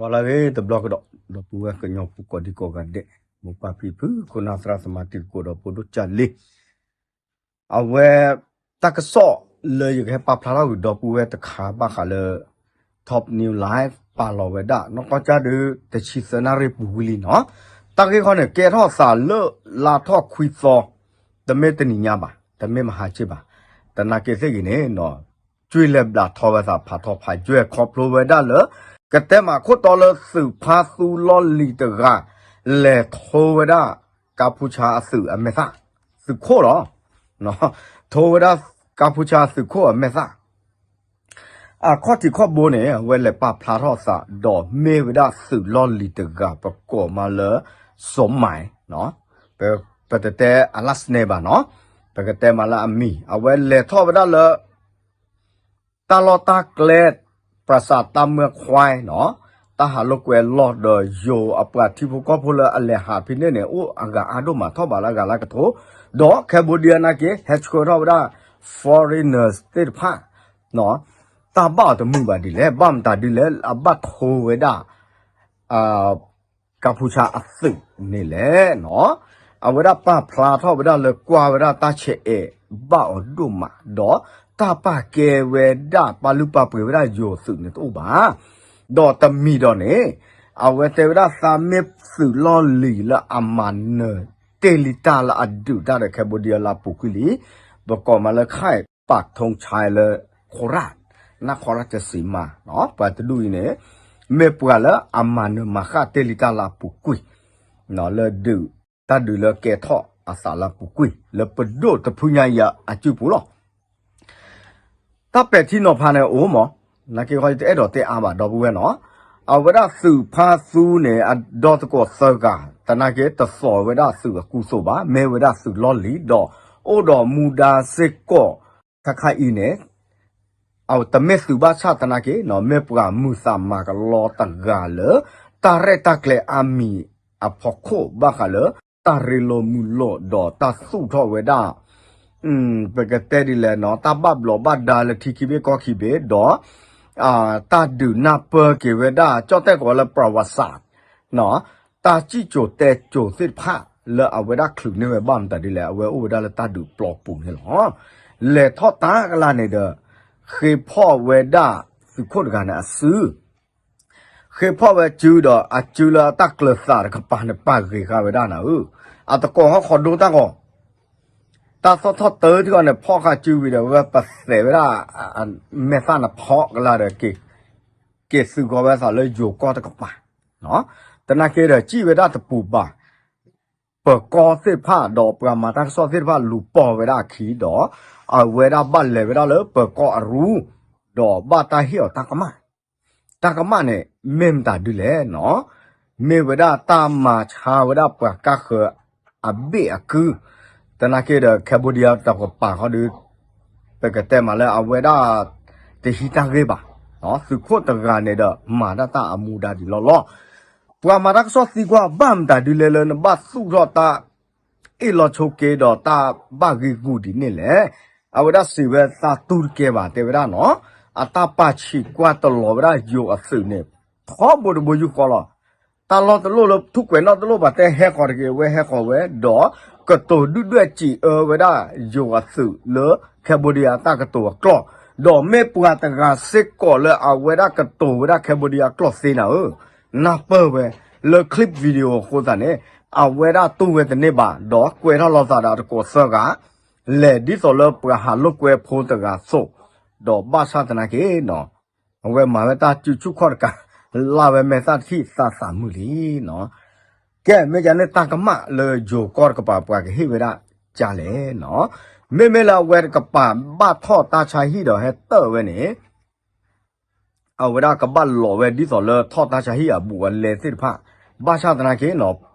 ပှၤလၢအဂ့ၤတဘျီကဒီး ဒီပုၢ်ဝဲၢ်ကညီဖိကိးဒံကိးဂၤဒဲး, မိၢ်ပၢ်ဖံဖု ခိၣ်နၢ်သရၣ်သမါတံၤသကိးဒီးဖိဒိၣ်ကၢ်လံၤ, အဝဲ တၢ်ကစီၣ်လၢယကဟဲပာ်ဖျါထီၣ်ဂ့ၤဒီပုၢ်ဝဲၢ်တခါဘၣ်ဃးလၢ Top News Live ပာ်လီၤဝဲဒၣ် နီၢ်ကီၢ်ကၢ်ဒုး တဆံသၢနၣ်ရံၣ်ပူၤဝံၤလံနီၤ, တၢ်ဂ့ၢ်ခီန့ၣ် ကဲထီၣ်သးလၢလါထီၣ်ခွံသီ, တမ့ၢ်တနံၤညါဘၣ်, တမ့ၢ်မဟါက့ဘၣ်, တနာ်က့သ့ၣ်ဂ့ၤန့ၣ်နီၤ ကွံာ်လဲၤဘျးထီဝဲသးဖးထီဖးယွဲၢ်ခီဖျိဝဲဒၣ်လၢ ကတဲမးခိၣ်တီလၢသုးဖါသူလီၢ်လံၤတဂၤ လဲၤထိဝဲဒၣ် ကါဖူဆါအသုးအမဲာ်သၣ်, သုးခိၣ်လီၤ, ထိဝဲဒၣ်ကါဖူဆါအသုးခိၣ်အမဲာ်သၣ် အခီၣ်ထံးခီၣ်ဘိန့ၣ် အဝဲလဲၤပာ်ဖျါထီၣ်သး ဒီးမ့ၢ်ဝဲဒၣ်သုးလီၢ်လံၤတဂၤ ပကိးမးလၢ စီၤမၢ်, ပတတဲအ last name ဘၣ်နီၤ, ပကတဲမးလၢအမံၤ အဝဲလဲၤထီၣ်ဝဲဒၣ်လၢ တၢ်လီၢ်တၢ်ကျဲ ပြစးတၢ်မၢခွဲနီၤ, တၢ်ဟးလိာ်ကွဲလီၢ်ဒီးယိၤအပှၤထံဖိကီၢ်ဖိလၢအလဲၤဟးဖဲန့ၣ်န့ၣ် အိၣ်အဂၤအါဒိၣ်မးထီၣ်ဘးလၢအဂၤလၢကထိ, ဒီး Cambodia နာ်က့ ဟဲဆှၢထီၣ်ဝဲဒၣ် foreigners သ့ၣ်တဖၣ် တၢ်ဘၣ်အီၤတမုာ်ဘၣ်ဒ်လဲၣ်, ဘၣ်မတၤဒ်လဲၣ် အဘၣ်ထိဝဲဒၣ် ကါဖူဆါအသုးန့ၣ်လဲၣ်နီၤ, အဝဲဒၣ်ပာ်ဖျါထီၣ်ဝဲဒၣ်လၢကွၢ်ဝဲဒၣ်တၢ်ဆဲးအဲးဘၣ်အီၤဒိၣ်မး, ဒီးတၢ်ပာ်ကဲဝဲဒၣ်ပာ်လုၢ်ပာ်ပှ့ၤဝဲဒၣ်ယိၤသုးန့ၣ်တအိၣ်ဘၣ်, ဒီးတမံၤဒီးန့ၣ် အဝဲတဲဝဲဒၣ်သးမ့ၢ်သုးလီၢ်လံၤလၢအမၤနၢၤတ့ၢ်လံတၢ်လၢအဒုးတၢ်ဒီး Cambodia လၢအပူၤကွံာ်လံ, ပကိးမးလၢ ခဲၣ် ပာ်ထုံးဆဲးလၢ ခိရၣ်, နၢ်ခိရၣ်တစံးမး, ပှၤတဒူၣ်အံၤန့ၣ် မ့ၢ်ပှၤလၢအမၤနၢၤမၤဃၣ်တ့ၢ်လံတၢ်လၢအပူၤကွံာ်, လၢဒုး တၢ်ဒုးလၢကဲထီၣ်အသးလၢအပူၤကွံာ် လၢပဒိၣ်တဖုညါအံၤအစုပူၤလီၤ. တၢ်ပဲာ်ထံနီၤဖးန့ၣ်အိၣ်မး, နာ်က့ခီယတအဲၣ်ဒိးတဲအါဘၣ်ဒီပုၢ်ဝဲၢ်နီၤ, အဝဲဒၣ်သုးဖါသူန့ၣ် အဒီသကိးသၢဂၤ တနာ်က့တသိးဝဲဒၣ်သုးအကူအသိးဘၣ်, မ့ၢ်ဝဲဒၣ်သုးလီၢ်လံၤ ဒီးအိၣ်ဒီးမူဒါစ့ၢ်ကီး ခါခါအံၤန့ၣ် အတမ့ၢ်သုးဘၣ်ဆၣ်သနာ်က့ မ့ၢ်ပှၤမုာ်သးမၤကလီတဂၤလၢ တၢ်ရဲၣ်တၢ်ကျဲၤအါမံၤအဖီခိၣ်ဘၣ်ဃးလၢ တၢ်ရ့လိာ်မုာ်လိာ်ဒီးတၢ်သူၣ်ထီၣ်ဝဲဒၣ် ပကတဲဒ်လဲၣ်နီၤ တၢ်ဘၣ်ဘျီးဘၣ်ဒါလၢထံခံဘ့ၣ်ကီၢ်ခံဘ့ၣ်ဒီး တၢ်ဒုးနၢ်ပၢၢ်က့ၤဝဲဒၣ် ကၠီၣ်တဲၣ်ကိးလၢ ပရဝးစး တၢ်စံၣ်စိၤတဲစိၤသ့ၣ်တဖၣ် လၢအဝဲဒၣ်ချုးန့ၢ်ဝဲဘၣ်မတၤဒ်လဲၣ် အဝဲအိၣ်ဝဲဒၣ်လၢတၢ်ဒုးပျီပူၤန့ၣ်လီၤ. လဲၤထီၣ်တၢ်ကလါန့ၣ်ဒီး ဃ့ဖီၣ်ဝဲဒၣ်သုးခိၣ်တဂၤန့ၣ်အစု ဃ့ဖီၣ်ဝဲစုဒီး အစုလၢအတၢ်ကျၢၤသးတကပၤန့ၣ် ပာ်ဂ့ၤဃာ်ဝဲဒၣ်နၤဧၢ, အတကိးဟီၣ်ခိးဒိတၢ်ဂီၤ တၢ်သီၣ်ထီၣ်တၢ်တဂီၤန့ၣ် ဖီၣ်ဃာ်စုဝံၤဒီး ဝဲပသဲးဝဲဒၣ် မဲာ်သၣ်န့ၣ်ဖီကလါဒီး က့ၤသုးဂီၤဝဲသးလၢယိၤကီၢ်တကပၤ, သနာ်က့ဒီး စံၣ်ဝဲဒၣ်တပူၤဘၣ် ပၢၤကီၢ်သ့ၣ်တဖၣ် ဒီးပှၤမၤတၢ်ကစီၣ်သ့ၣ်တဖၣ်လူၤပိာ်ဝဲဒၣ်အခံဒီး အဝဲဒၣ်ဘၣ်လဲၤဝဲဒၣ်လၢပၢၤကီၢ်အရူ ဒီးဘၣ်တၢ်ဟ့ၣ်အီၤတၢ်ကမၣ်, တၢ်ကမၣ်န့ၣ် မ့ၢ်မတၤဒ်လဲၣ်နီၤ, မ့ၢ်ဝဲဒၣ်တၢ်မၤဆါဝဲဒၣ်ပှၤကါဃၢၤအဘ့ၣ်အကု, သနာ်က့ဒီး Cambodia တကပၤဃီဒီး ပကတဲမးလၢအဝဲဒၣ် တဟံးတၢ်ဂ့ၢ်ဘၣ်, သုးခိၣ်တဂၤန့ၣ်ဒီး မၤဒၣ်တၢ်အမူဒါဒ်လီၢ်လီၢ်, ပှၤမၤတၢ်ကစီၣ်သံကွၢ်ဘၣ်မတၤဒ်လဲၣ်လၢနဘၣ်သူၣ်ထီၣ်တၢ် အ့ၣ်လီၤဆိက့ဒီးတၢ်ဘၣ်ဂ့ၢ်ဂူာ်ဒ်န့ၣ်လဲၣ်, အဝဲဒၣ်စံးဝဲသးတူၢ်တကဲဘၣ်တဲဝဲဒၣ်နီၤ, အတၢ်ပာ်ဆံးကွၢ်တလီၤဝဲဒၣ်ယိၤအသုးန့ၣ် ထီဘိတဘိယူၢ်ဃီလီၤ. တၢ်လီၢ်တလိၣ်လၢထူၣ်ကွဲးနီၣ်တလိၣ်ဘၣ်တဲဟဲဃီၤတက့ၢ် ဝဲဟဲဃီၤဝဲဒီး ကတိၤဒုၣ်ဒွဲၣ်စံးအၢဝဲဒၣ်ယိၤအသုးလၢ Cambodia အတၢ်ကတိၤအကျိာ်, ဒီးမ့ၢ်ပှၤတဂၤစ့ၢ်ကီးလၢအဝဲဒၣ်ကတိၤဝဲဒၣ် Cambodia အကျိာ်သ့နၤဧၢ, နၢ်ပၢၢ်ဝဲ လၢ clip video အဃိသတးန့ၣ် အဝဲဒၣ်တူၢ်ဝဲတန့ၢ်ဘၣ် ဒီးကွဲးထီၣ်လီၤသးဒီးတကိးသၢဂၤ လဲၤဒ်သိးလၢပှၤဟးလိာ်ကွဲဖိတဂၤအသိး, ဒီးဘၣ်ဆၣ်သနာ်က့နီၤ အဝဲမၤဝဲတၢ်စုဆူၣ်ခီၣ်တကး လၢ်ဝဲမဲာ်သၣ်တထံၣ်သးသးမုာ်လံနီၤ. ကဲ မ့ၢ်ဒ်န့ၣ်တၢ်ကမၣ်လၢယိၤကီၢ်တကပၤပှၤကဟ့ၣ်ဝဲဒၣ်ကလဲၣ်နီၤ. မ့မ့ၢ်လၢအဝဲတကပၤဘၣ်ထီၣ်တၢ်ဆါဟံၣ်ဒီးဟဲတၢၢ်ဝဲန့ၣ် အဝဲဒၣ်ကဘၣ်လီၤဝဲဒ်သိးလၢထီၣ်တၢ်ဆါဟံၣ်အဘူးအလဲသ့ၣ်တဖၣ်, ဘၣ်ဆၣ်သနာ်က့နီၤ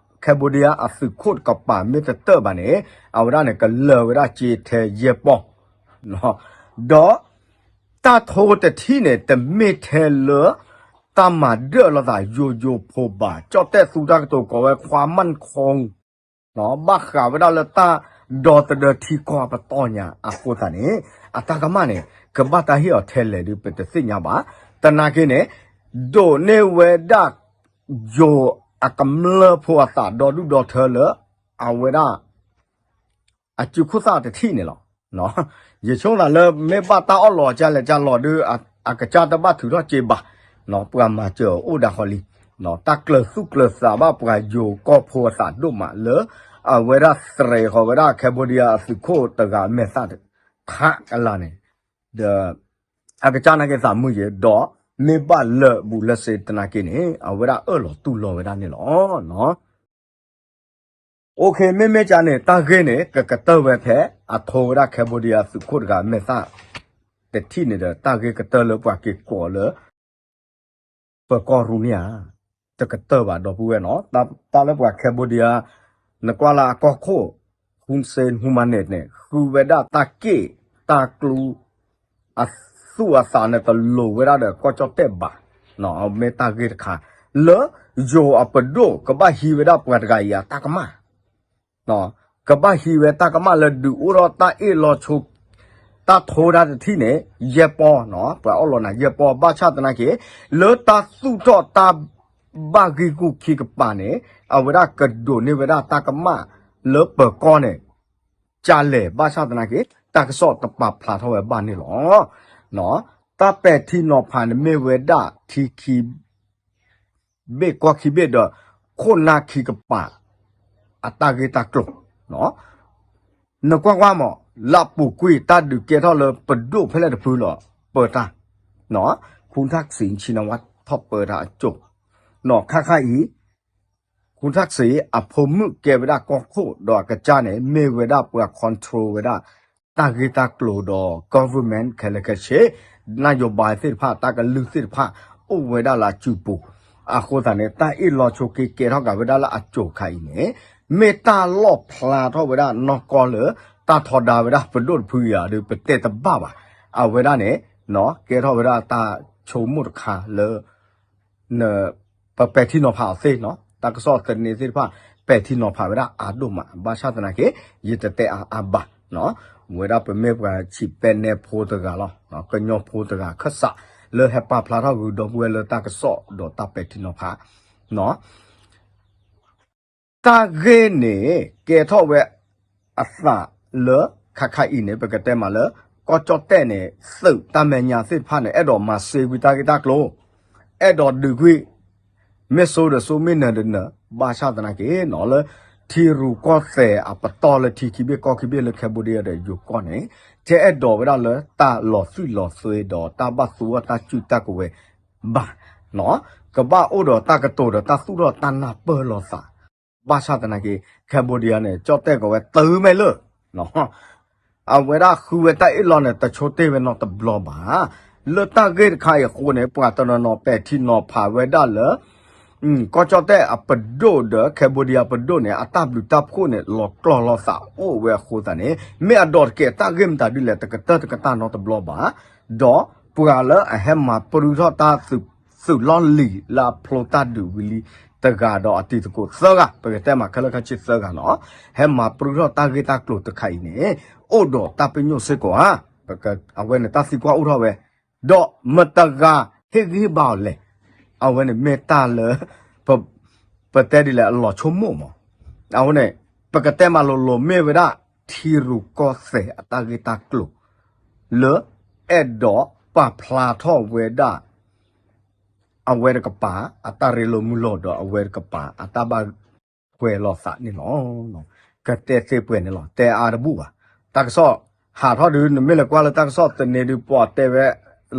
Cambodia အသုးခိၣ်တကပၤမ့ၢ်တတၢၢ်ဘၣ်န့ၣ် အဝဲဒၣ်န့ၣ် ကလၢၤဝဲဒၣ်စ့ထဲယဲၢ်ပီၢ် ဒီး တၢ်ထိတထံၣ်န့ၣ် တမ့ၢ်ထဲလၢ တၢ်မၤဒၢၣ်လိာ်သးယိယိဖိဘၣ်, ကၠီၣ်တဲၣ်သူတၢ်ကတိၤကိးဝဲ ခွါမၢ်ခီ ဘၣ်ဃးဝဲဒၣ်လၢတၢ်ဒီသဒၢထံကီၢ်အပတီၢ်ညါအဃိသတးန့ၣ် အတၢ်ကမၣ်န့ၣ် ကဘၣ်တၢ်ဟ့ၣ်အီၤထဲလဲၣ်ဒီး ပတသ့ၣ်ညါဘၣ်. သနာ်က့န့ၣ် ဒိးန့ၢ်ဝဲဒၣ် ယိၤအကမျၢၢ်ဖိအသးဒီဒူၣ်ဒီထၢလၢ အဝဲဒၣ် အစုခိၣ်သၣ်တထံၣ်န့ၣ်လီၤ. ယဆိကမိၣ်သးလၢမ့ၢ်ဘၣ်တၢ်အီၣ်လီၤကလဲၤကလီၤဒုး အကစၢ်တဘၣ်ထုးထီၣ်စ့ဘၣ်, ပှၤမၤစၢၤအိၣ်ဒၣ်ဃီလံ, တၢ်ကျၢၤသူၣ်ကျၢၤသးဘၣ်ပှၤယိၤကီၢ်ဖိအသးဒိၣ်မးလၢ အဝဲဒၣ်သရဲးဃီၤဝဲဒၣ် Cambodia အသုးခိၣ်တဂၤမဲာ်သၣ် ခးကလါန့ၣ်, ဒီး အကစၢ်နာ်က့ၤသးမုာ်ယဲၤ ဒီးမ့ၢ်ဘၣ်လၢာ်ဘူးလၢာ်စ့တနာ်က့ၤန့ၣ် အဝဲဒၣ်အၢၣ်လီၤတူၢ်လိာ်ဝဲဒၣ်န့ၣ်လီၤ. အိၣ်ခ့ မ့မ့ၢ်ကန့ၣ် တၢ်ဂ့ၢ်န့ၣ် ကကတၢၢ်ဝဲဖဲ အထိဝဲဒၣ် Cambodia သုးခိၣ်တဂၤမဲာ်သၣ် တထံၣ်န့ၣ်ဒီး တၢ်ဂ့ၢ်ကတၢၢ်လၢပှၤက့ၤကိးလၢ ပၢၤကီၢ်ရူန့ၣ်ဧါ, တကတၢၢ်ဘၣ်ဒီပုၢ်ဝဲၢ်နီၤ, တၢ်လၢပှၤ Cambodia နကွၢ်လၢအကီၢ်ခိၣ် Hun Sen ဟူမၤန့ၣ်န့ၣ် ဃုဝဲဒၣ်တၢ်က့ၣ်တၢ်ကျူ အသူၣ်အသးန့ၣ် တလိၤဝဲဒၣ်ဒီးကီၢ်ကၠီၣ်တဲၣ်ဘၣ်, မ့ၢ်တၢ်ဂ့ၢ်တခါ လၢယိၤအပဒိၣ် ကဘၣ်ဟံးဝဲဒၣ်ပှၤတဂၤအံၤအတၢ်ကမၣ် ကဘၣ်ဟံးဝဲတၢ်ကမၣ်လၢဒုးအိၣ်ထီၣ်တၢ်အ့ၣ်လီၤဆိ တၢ်ထိတၢ်တထံၣ်န့ၣ် ယဲၢ်ပီၢ်, ပှၤအီၣ်လီၤနၤယဲၢ်ပီၢ် ဘၣ်ဆၣ်သနာ်က့ လၢတၢ်သူၣ်ထီၣ်တၢ်ဘၣ်ဂံၢ်ဂူာ်ခံကပၤန့ၣ် အဝဲဒၣ်ကဒိးန့ၢ်ဝဲဒၣ်တၢ်ကမၣ်လၢပၢၤကီၢ်န့ၣ် ကလဲၣ် ဘၣ်ဆၣ်သနာ်က့ တၢ်ကစီၣ်တပာ်ဖျါထီၣ်ဝဲဘၣ်န့ၣ်လီၤ. တၢ်ပဲာ်ထံနီၤဖးန့ၣ်မ့ၢ်ဝဲဒၣ်ထံခံ ဘ့ၣ်ကီၢ်ခံဘ့ၣ်ဒီး ခိၣ်နၢ်ခံကပၤ အတၢ်ဂ့ၢ်တၢ်ကျိၤ, နကွၢ်ကွၢ်မး လၢအပူၤကွံာ်တၢ်ဒုးကဲထီၣ်လၢပဒိၣ်ဖဲလဲၣ်တဖုလီၤ ပၢတၢ်, ခူၣ်ထၣ်စံးဆံနဝါထီၣ်ပၢတၢ်အစိၤ, ခါခါအံၤ ခူၣ်ထၣ်စံး အဖိမုၣ်ကဲဝဲဒၣ်ကီၢ်ခိၣ်ဒီးအကစၢ်န့ၣ် မ့ၢ်ဝဲဒၣ်ပှၤ control ဝဲဒၣ် တၢ်ဂ့ၢ်တၢ်ကျိၤဒီး government ခဲလၢာ်ခဲဆ့ နယိၤဘၣ်သ့ၣ်တဖၣ် တၢ်ကလုၢ်သ့ၣ်တဖၣ် အိၣ်ဝဲဒၣ်လၢအစုပူၤ, အဃိသတးန့ၣ် တၢ်အ့ၣ်လီၤဆိက့ကဲထီၣ်က့ၤဝဲဒၣ်လၢအစိၤခါအံၤန့ၣ် မ့ၢ်တၢ်လီၣ်ဖျါထီၣ်ဝဲဒၣ်နီၢ်ကီၢ်လၢ တၢ်ထီဒါဝဲဒၣ်ပဒိၣ်တဖုအံၤဧါဒီး ပတဲတဘၣ်ဘၣ်, အဝဲဒၣ်န့ၣ် ကဲထီၣ်ဝဲဒၣ်တၢ်ဆိကမိၣ်တခါလၢ ပပဲာ်ထံနီၤဖးအီၤသ့နီၤ, တၢ်ကစီၣ်သန့သ့ၣ်တဖၣ် ပဲာ်ထံနီၤဖးဝဲဒၣ်အါဒိၣ်မး, ဘၣ်ဆၣ်သနာ်က့ ယတတဲအါအါဘၣ်, ဝဲဒၣ်ပမ့ၢ်ပှၤဆံးပဲနဲဖိတဂၤလီၤ, ကညီဖိတဂၤခၢၣ်စး လၢဟဲပာ်ဖျါထီၣ်ဂုၤဒီပုၢ်ဝဲၢ်လၢတၢ်ကစီၣ်ဒီးတၢ်ပဲာ်ထံနီၤဖး တၢ်ဂ့ၢ်န့ၣ် ကဲထီၣ်ဝဲအသးလၢ ခါခါအံၤန့ၣ် ပကတဲမးလၢ ကီၢ်ကၠီၣ်တဲၣ်န့ၣ် သုးတၢ်မဲာ်ညါသ့ၣ်တဖၣ်န့ၣ် အဲၣ်ဒိးမၤစ့ကွံာ်တၢ်ဂ့ၢ်တၢ်ကျိၤ, အဲၣ်ဒိးဒုးကွံာ် မ့ၢ်စိဒီးစိ မ့ၢ်နၢၤဒီးနၢၤ, ဘၣ်ဆၣ်သနာ်က့နီၤ လၢထံရူၢ်ကီၢ်သဲးအပတီၢ်လၢထံခံဘ့ၣ်ကီၢ်ခံဘ့ၣ်လၢ Cambodia ဒီးယိၤကီၢ်န့ၣ် ထဲအဲၣ်ဒိးဝဲဒၣ်လၢတၢ်လီၤသွံၣ်လီၤသွဲဒီး တၢ်ဘၣ်သူအီၤတၢ်စုတၢ်ကဝဲၤဘၣ်, ကဘၣ်အိၣ်ဒီးတၢ်ကတိၤဒီးတၢ်သူၣ်ထီၣ်တၢ်နၢ်ပၢၢ်လိာ်သး, ဘၣ်ဆၣ်သနာ်က့ Cambodia န့ၣ် ကၠီၣ်တဲၣ်ကီးဝဲတုၤမ့ၢ်လၢ အဝဲဒၣ်ဃုဝဲတၢ်အ့ၣ်လီၤန့ၣ် တဆိတ့ၢ်ဝဲနီတဘျီဘၣ်. လၢတၢ်ဂ့ၢ်တခါအံၤအဃိန့ၣ် ပှၤတနီၤနီၤပဲာ်ထံနီၤဖးဝဲဒၣ်လၢ ကီၢ်ကၠီၣ်တဲၣ်အပဒိၣ်ဒီး Cambodia ပဒိၣ်န့ၣ် အတၢ်ဘျုးတၢ်ဖှိၣ်န့ၣ် လီၤကျီၢ်လီၤသးအိၣ်ဝဲအဃိသတးန့ၣ် မ့ၢ်အဒီးတကဲးတၢ်ဂ့ၢ်မတၤဒ်လဲၣ် တကတၢၢ်တကတၢၢ်နီတဘျီဘၣ်. ဒီးပှၤလၢအဟဲမၤပြူထီၣ်တၢ်သုးလီၢ်လံၤလၢအဖျိတၢ်ဒုးဝံၤလံတဂၤဒီးအတံၤသကိးသၢဂၤ ပကတဲမးခဲလၢာ်ခဲဆ့သၢဂၤနီၤ ဟဲမၤပြူထီၣ်တၢ်ဂ့ၢ်တၢ်ကျိၤတခါအံၤန့ၣ် အိၣ်ဒီးတၢ်ပညိၣ်စ့ၢ်ကီးဧါ, အဝဲန့ၣ်တၢ်သံကွၢ်အိၣ်ထီၣ်ဝဲ, ဒီးမတၤတဂၤဟ့ၣ်ဂံၢ်ဟ့ၣ်ဘါအီၤလဲၣ်, အဝဲန့ၣ်မ့ၢ်တၢ်လၢ ပတဲဒ်လဲၣ်အလီၤဆိကမိၣ်မး, အဃိန့ၣ် ပကတဲမးလိၤလိၤမ့ၢ်ဝဲဒၣ် ထံရူၢ်ကီၢ်သဲးအတၢ်ဂ့ၢ်တၢ်ကျိၤ လၢအဲၣ်ဒိးပာ်ဖျါထီၣ်ဝဲဒၣ် အဝဲတကပၤ အတၢ်ရ့လိာ်မုာ်လိာ်ဒီးအဝဲတကပၤ အတၢ်ဘၣ်ထွဲလိာ်သးန့ၣ်လီၤ. ကတဲသ့ပှဲၤန့ၣ်လီၤ တဲအါတဘူၣ်ဘၣ်. တၢ်ကစီၣ်ဟးထီၣ်ဒုး နမ့ၢ်လဲၤကွၢ်လၢတၢ်ကစီၣ်သန့ဒုး ပှၤတဲဝဲ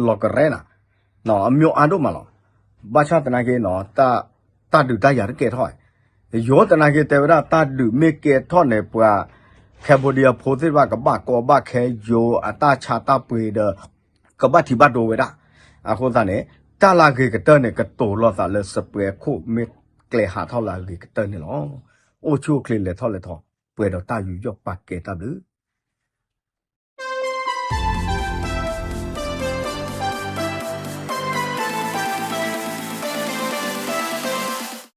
လီၤကရဲနၤ အမျိုးအါဒိၣ်မးလီၤ. ဘၣ်ဆၣ်သနာ်က့နီၤ တၢ်ဒုးတၢ်ယၤတကဲထီၣ်, ယိၤသနာ်က့တဲဝဲဒၣ် တၢ်ဒုးမ့ၢ်ကဲထီၣ်န့ၣ် ပှၤ Cambodia ဖိသ့ၣ်တဖၣ် ကဘၣ်ကီဘၣ်ခဲယိၤအတၢ်ဆါတၢ်ပှ့ၤဒီး ကဘၣ်ထံးဘၣ်ဒိဝဲဒၣ်. အဃိသတးန့ၣ် တၢ်လၢအဂ့ၤကတၢၢ်န့ၣ် ကတိၤလိာ်သးလၢစပွဲခိၣ် မ့ၢ်ကျဲဟးထီၣ်လၢအဂ့ၤကတၢၢ်န့ၣ်လီၤ. အိၣ်ဆူၣ်အိၣ်ချ့လဲၤထီၣ်လဲၤထီၣ် ပှဲၤဒီးတၢ်ယူးယီၣ်ပာ်ကဲတၢ်ဘျုး